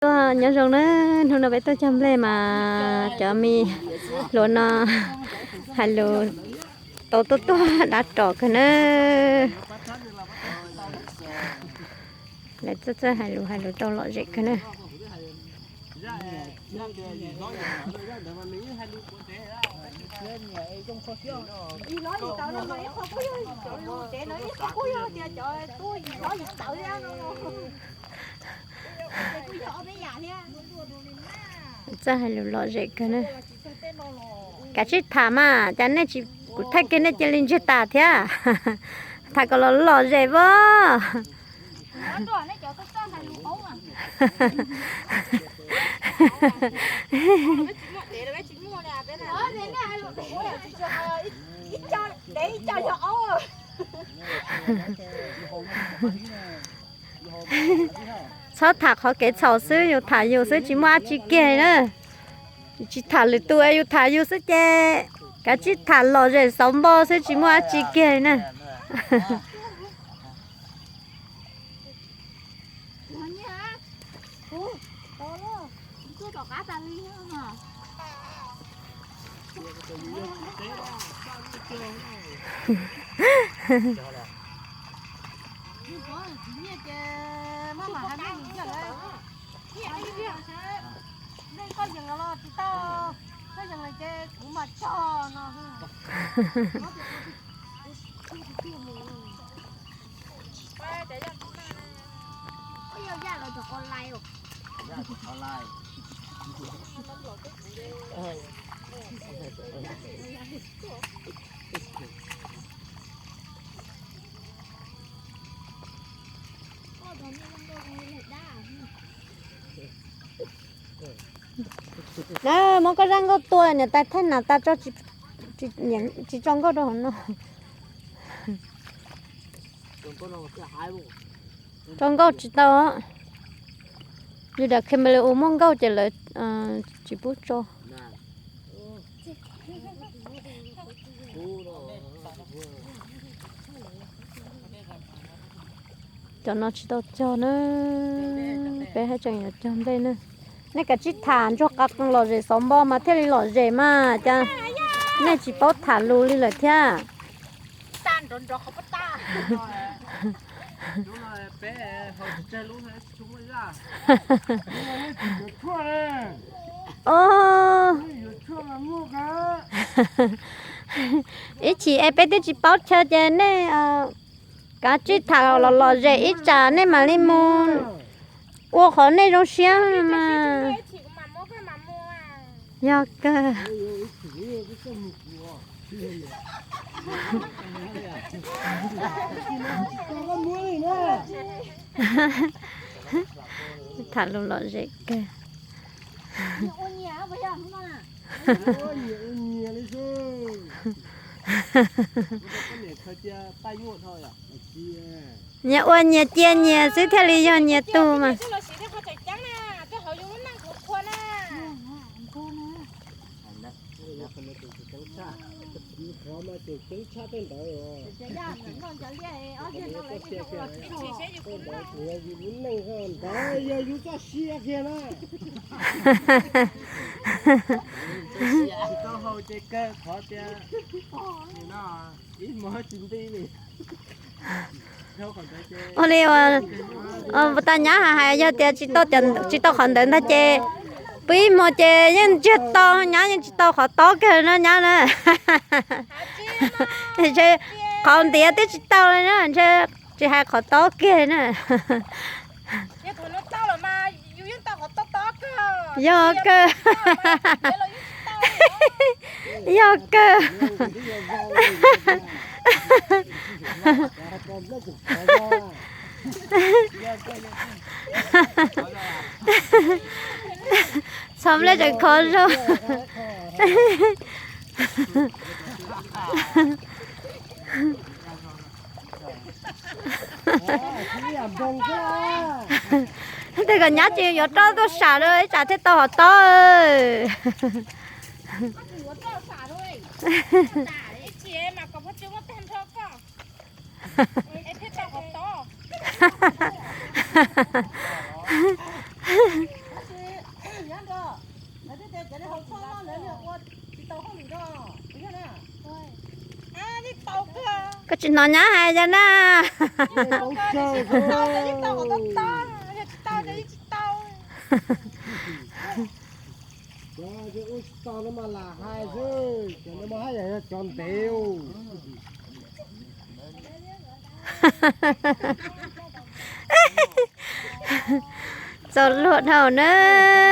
Tuaj nyob zoo na, hnub no peb tuaj cog nplej mas cov me hluas no hais lus tau tuaj tuaj dab ros kawg na. Lawv txawj txawj hais lus hais lus tau lom zem kawg na. Txawj hais lus lom zem kawg na. Kav tsij tham mas, cas nej tsis, kuv thaij kiag nej cia li ntsiag tas thiab. Tham kom lom lom zem as. Txhob tham qhov kev txhaum xwb, yus tham yus xwb tsis muaj dab tsi kiag na. Tsis tham lwm tus, yus tham yus xwb ces kav tsij tham lom zem xauv npo xwb tsis muaj dab tsi kiag na. Nej koj yees los tsis tau, koj yees lawm ces kuv mam cog no. Koj yog yaj los cov qos lais os. Na, muab koj zaj nkauj tua niam tais thaij nas tas tso, tsis tso nkauj rau hauv no. Tso nkauj tsis tau. Yus daim camera ua muaj nkauj ces lawv tsis pub tso. Cov no tsis tau cog na, peb haj tseem yuav cog nplej na. Nej kav tsij tham ntsuag qa lom zem xauv npo mas thiaj li lom zem mas, cas nej tsis paub tham lus li lawm thiab. Ib chim es peb twb tsis paub chaw ces nej kav tsij tham los lom zem ib tsam nej mam li mus ua qhov nej zoo siab mas. Yog kawg. Tham lus lom zem kawg. Nyias ua nyias cia nyias xwb thiaj li yog nyias tug mas. Yog yus txoj sia kiag na. Tsis tau haus ces kawg qhov tias nim no ib hmos tsis nti li. Ua li, ua tas nyab hais yog tias tsis tau qhov ntawd ntag ces pw ib hmos ces yeej ntsiag to, nyab yeej tsis tau qhov tob kiag no nyab na. Ntshe qhov ntiav twb tsis tau li na, ntshe tsis hais qhov tob kiag na. Yog kawg. Yog kawg. Txhob nplej tseem khov zog. Tej kom nyab tsis yuav roj tuaj sam rau ib tsam thiaj tau hov tob. Koj tsis hnov nyab hais yog na? Ua tsis tau no mas lam hais xwb, cov no mas haj yam yog cov ntev. Txaus luag dhau na.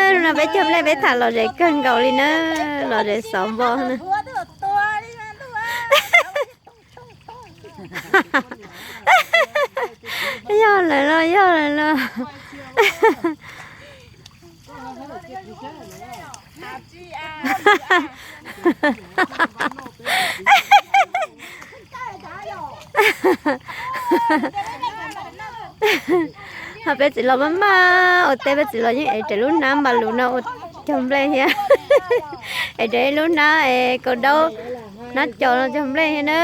Hnub no peb cog nplej peb tham lom zem kawg nkaus li na, lom zem xov npo na. Yog lawm los, yog lawm los. Ho peb txiv laus maj maj ua teb, peb txiv laus yeej ev raws lub hnab npaj lus no ua cog nplej thiab. Ev raws ib lub hnab es kaus daub, hnab cos no cog nplej thiab na.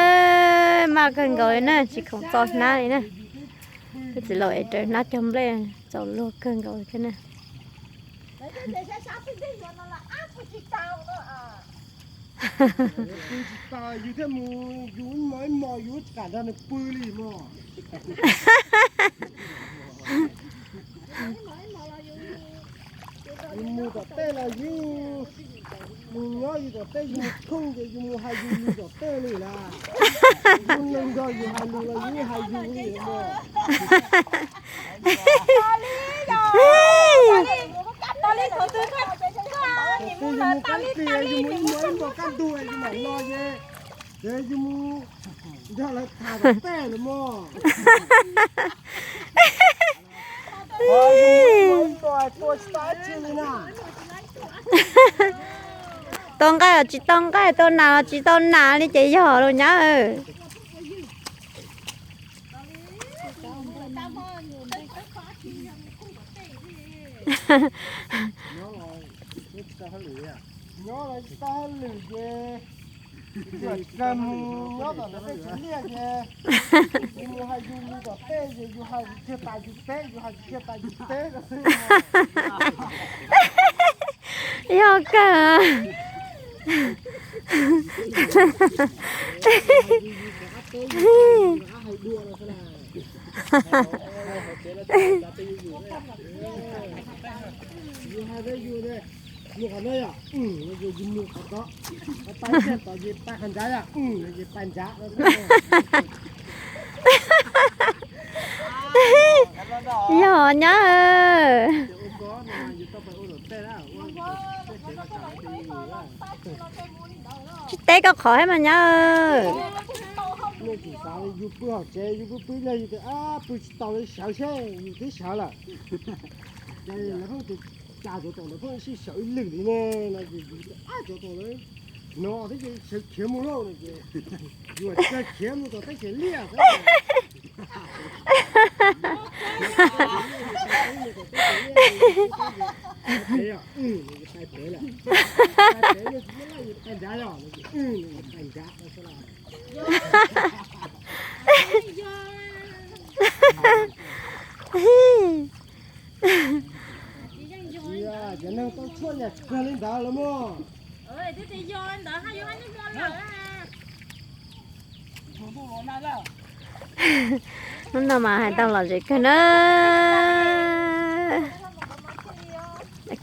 Maj kawg nkaus li na, tsis khoom txo hnab li na. Peb txiv laus ev raws hnab cog nplej, txaus luag kawg nkaus thiab na. Pw tsis tau, yus thiaj mus, yus ib hmos ib hmos yus tsis kam nrog nws pw li mog. Yus mus tom tej los yus mus nyob yus tom tej, yus mus thooj ces yus mus hais yus lus tom tej li lawm. Yus neeg nrog yus hais lus los yus hais yus li mog. Yus mus kab plig yus mus ib hmos kab ntug yus mam los ces, ces yus mus nrog lawv tham tom tej lawm mog. Tau nqaij los tsis tau nqaij, tau nas los tsis tau nas li ces yog los nyab. Nyob los tsis tau hauj lwm ces yus kawg mus nyob tom ntawd peb tsis liaj ces yus mus hais yus lus tom tej ces yus hais tsis kiag tas yus teb, yus hais tsis kiag tas yus teb xwb. Yog kawg. Mus qhov no yom, yus mus qhov tod, pab txiaj tod ces pab qhov nrad yom, ces pab nrad. Yog nyab. Tsis teb koj qhov thiab mas nyab. Yus pw hauv tsev yus pw pw nyog yus tias pw tsis tau li sawv seb yus twb sawv lawm. Ces lawv pheej tias cas cov tom ntawd pheej sib sawv ib lwm li ne no ces yus tias ab cov tom ntawd hnov thiab ces sawv khiav mus lauj no ces yus txawm khiav mus tom teb chaws liaj xwb. Cov neeg tau tshuaj yam kawg li ntawd los mog. Hnub no mas hais tau lom zem kawg na.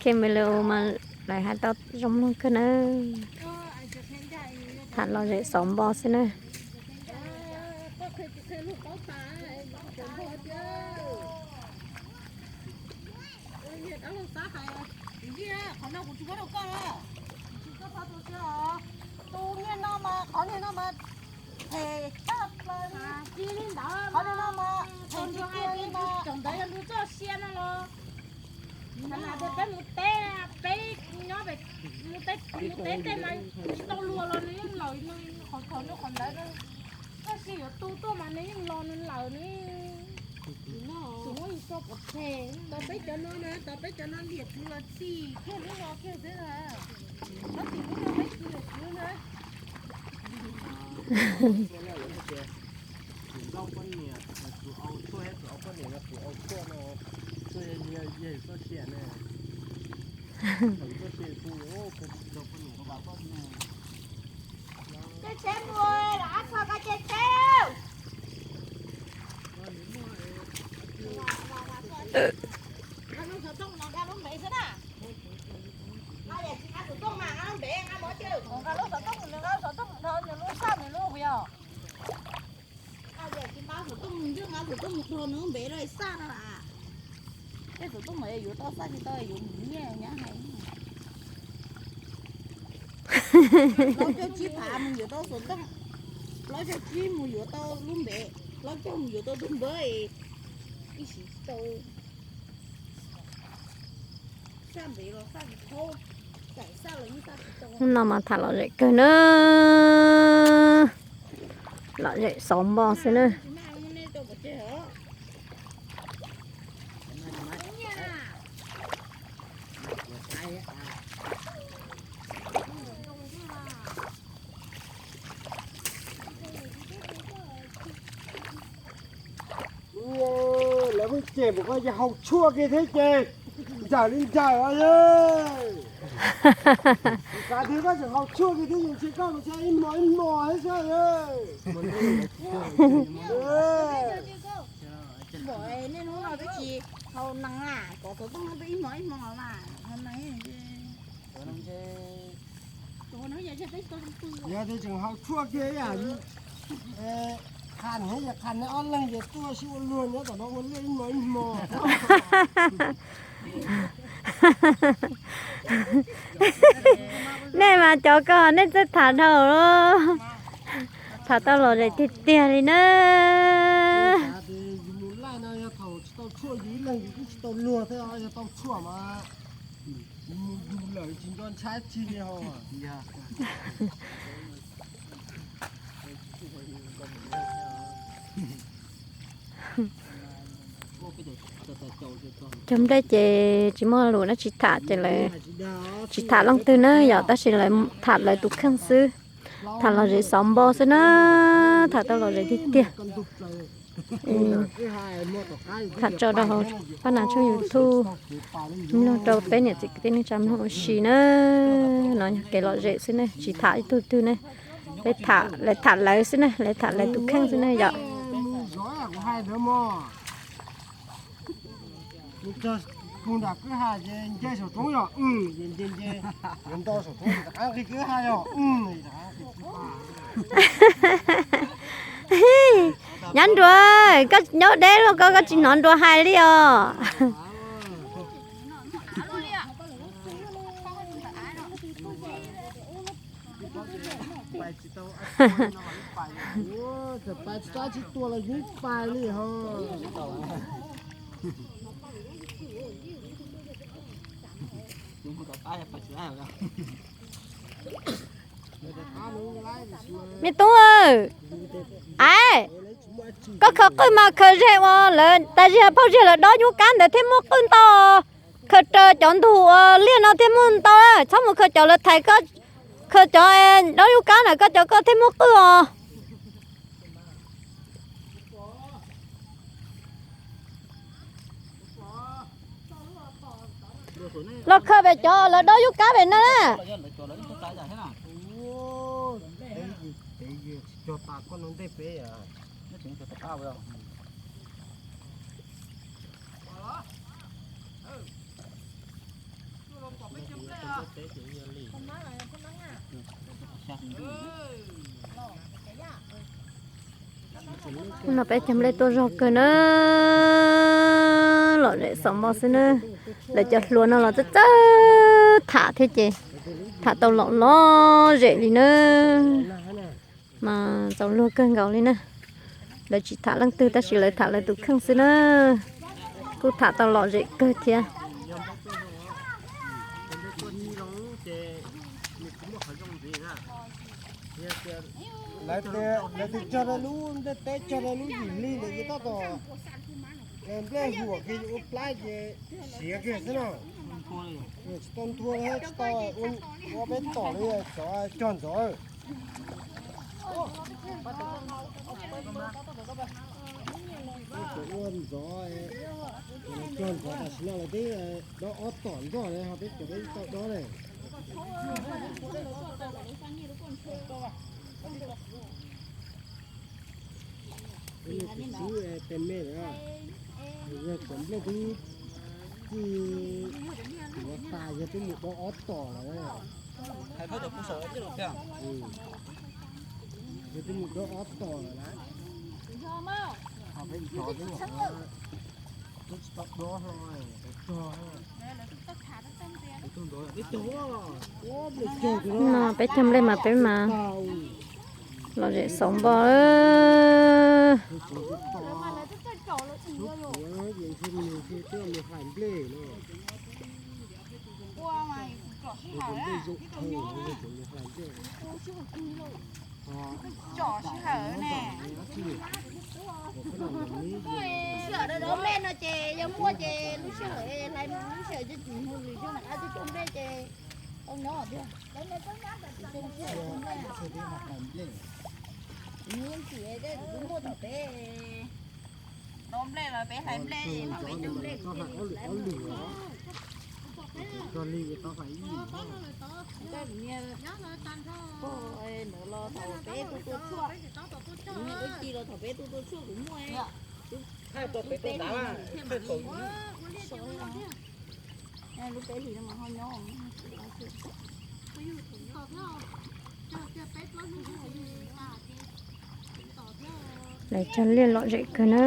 Khej me lu mas lawv hais tau zoo mloog kawg na. Tham lom zem xov npo xwb na. Qhov no kuv tsis muab rau koj, tsis koj txhob tu siab os. Tus niag no mas qhov niag no mas phem tshaj plaws li. Qhov niag no mas phem tiag tiag li mas. Thaum ntawd yog lub txoj sia no los, qhov no peb mus teb, peb nyob pem, mus teb, mus teb tej mas tsis tau luag los nws yeej lawm, qhov, qhov no qhov ntawd txoj sia yuav tu tuaj mas nws yeej los nws lawm ne. Tsis muaj ib txoj pov tseg. Tau peb cov no na, tau peb cov no liam txwv los txij kiag lub no kiag xwb na. Txhob txij lub no peb tsis liam txwv na. Tus nkauj poj niam, tus au tshuaj thiab tus au poj niam no, tus au tshuaj no, tshuaj yog yawg txoj sia ne. Caij tsheb mus, los ab txho koj caij tsheb. Nqa lub xov tooj no nqa lub npe xwb na. Nqa yam tsis nqa xov tooj mas nqa lub npe nqa mov caw. Nqa lub xov tooj, nws nqa lub xov tooj dhau nws lub xaj nws lub yog. Nqa yam tsis nqa xov tooj, nqa xov tooj mus dhau nws lub npe rau xaj no las. Tej xov tooj mas yuav tau xaj tsis tau yuav mus nyiaj nyab hais. Plaub caug tsib phav mus yuav tau xov tooj, plaub caug tsib mus yuav tau lub npe, plaub caug mus yuav tau tus npawb, ib sim tsis tau. Hnub no mas tham lom zem kawg na. Lom zem xauv npo xwb na. Lawv pheej cem mus koj ces haus tshuaj kiag thiab ces ntsawm li ntsawm os. Kav thiab koj tseem haus tshuaj kiag thiab ces ntshe koj mus saib ib hmo ib hmo thiab saib. Nej hnub no twb tsis haus nees na, kov xov tooj no twb ib hmo ib hmo mas haus nees. Yog tias tseem haus tshuaj kiag ib yam li qha niam yog qha neb ob leeg ces tuaj sib ua luag nyob tom no ua luaj ib hmo ib hmo. Nej mas cov ko nej txawj tham dhau, tham tau lom zem tiag tiag li na. Yus mus laij no yog thaum tsis tau tshuaj yus ib leeg yus twb tsis tau luag thiab, yog tau tshuaj mas yus mus yus lawm tsis nco ntshai tsi li ho. Cov nplej ces tsis muaj lus dab tsi tham ces lawv tsis tham leej twg na yom, tab sis lawv tham lawv tus kheej xwb. Tham lom zem xauv npo xwb na, tham tau lom zem tiag tiag. Tham tso rau hauv paj nas tshooj YouTube, mloog rau peb niam txiv kwv tij neej tsa mloog ua si na. No yog kev lom zem xwb ne, tsis tham ib tug twg ne. Lawv tham lawv xwb ne, lawv tham lawv tus kheej xwb ne yom. Mus txog nram kwj ha ces nce saum roob yog, nce nce, yuav nto saum roob rov qab nqis kwj ha yog. Nyab Nruas, koj nyob deb luaj koj, koj tsis hnov Nruas hais li os. Txawm pais tsis tau tsis tua los yeej pais li ho. Me tub, a, koj khaws qwj mas khaws zeg uas lawv tas zig phauj zig lawv dob nyub kab ntawd thiaj muaj qwj ntau. Khaws raws cov ntug uas liaj no thiaj muaj ntau, txhob mus khaws cov lawv thaiv, khaws cov dob nyub kab ntawd koj cov koj thiaj muaj qwj os. Los khaws pem cov lawv dob nyub kab pem no na. No peb cog nplej tuaj zog kawg na, lom zem xauv npo xwb na. Lawv cov hluas no los txawj txawj tham thiab ces tham tau lom lom zem li na. Mas txaus luag kawg nkaus li na. Lawv tsis tham leej twg tab sis lawv tham lawv tus kheej xwb na. Kuj tham tau lom zem kawg thiab. Lawv tias cog rau lub ntiaj teb, cog rau lub yim hli ntawd ces tab tom nplej huam kiag ua plab ces siav kiag xwb no. Tsis tau nthua thiab tsis tau ua peb tom li cov cog ntxov. Cov ua ntxov, cog ntxov tam sim no lawv twb dob ob tom ntxoj ne, ho peb cov peb tau dob ne. Peb tus xub tes me lawm, yog cov nplej twb txij tuav tas yog twb mus dob ob tom lawm. Yog twb mus dob ob tom lawm na. Ho peb cov twb mus, twb tsis tau dob hlo, peb cog. No peb cog nplej mas peb mas lom zem xauv npoj. Sij hawm dob nplej no ces yog muaj ces lub sij hawm hlais lub sij hawm coj tsis hu lwm xyoo na, coj nplej ces tau nyob thiab. Yeej tsis, kuv muaj thaum peb dob nplej los peb hlais nplej, peb cog nplej, ntawd los thaum peb tu tua tshuaj, ib ci los thaum peb tu tua tshuaj kuv muaj, lub peb hlis no mas ho nyob. Lawv cog nplej lom zem kawg na.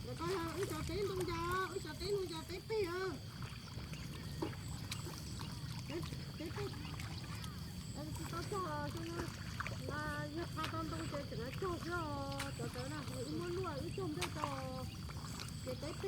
Wb cov teb ntoo cas, wb cov teb ntoo cas teb peg. Teb peg, tsis tau cog, yog tha tau ntoo ces tseem cog xwb os. Cov tawv na wb muab luaj wb cog nplej rau, ces teb peg.